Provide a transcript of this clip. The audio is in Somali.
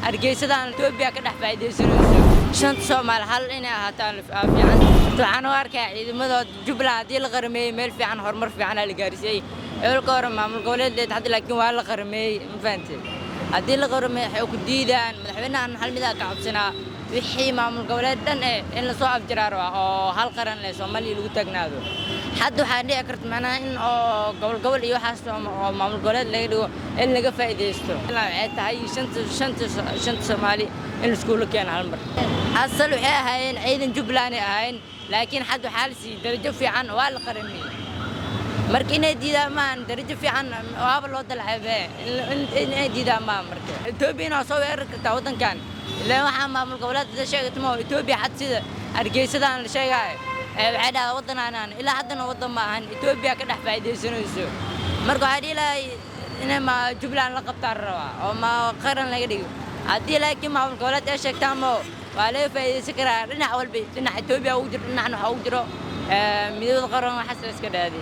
Hargeysadan Etoobiya ka dhex faa'iidaysanayso. Shanta Soomaali hal inay ahaataan fiican. Waxaan u arkaa ciidamadooda Jubbaland haddii la qarameeyey, meel fiican, horumar fiican aa la gaarsiiyey. Xilka hore maamul goboleed hadda, laakiin waa la qarameeyey, ma fahanteen? Haddii la qarameeyey, waxay ku diidaan madaxweynahan. Hal midaa ka codsanaa: wixii maamul goboleed dhan eh in lasoo afjiraa rabaa oo hal qaran leh Soomaaliya lagu taagnaado. Hadda waxaa dhici karta macnaha in oo gobol gobol iyo waxaas oo maamul goboleed laga dhigo in laga faa'iidaysto. Waxay tahay shanta Soomaali in iskuulo keeno hal mar. Asal waxay ahaayeen ciidan Jubbaland ay ahaayeen, laakiin hadda waxaa la siiyey darajo fiican, waa la qarameeyey. Marka inay diidaan maahan, darajo fiican waaba loo dalcabe, inay diidaan maaha. Marka Etoobiyana waa soo weerari kartaa waddankan, ilaan waxaa maamul goboleed la sheegata ma Etoobiya. Xad sida Hargeysadan la sheegaayo, waxay dhahdaa waddan aanaan ilaa haddana waddan ma ahan, Etoobiya ka dhex faa'iidaysanayso. Marka waxaa dhihi lahay inay ma Jubbaland la qabtaan rabaa oo ma qaran laga dhigo. Haddii laakiin maamul goboleed ay sheegtaan, ma waa laga faa'iidaysan karaa dhinac walba. Dhinac Etoobiya ugu jiro, dhinacna waxaa ugu jiro midowda qaran, waxaas la iska dhaadi.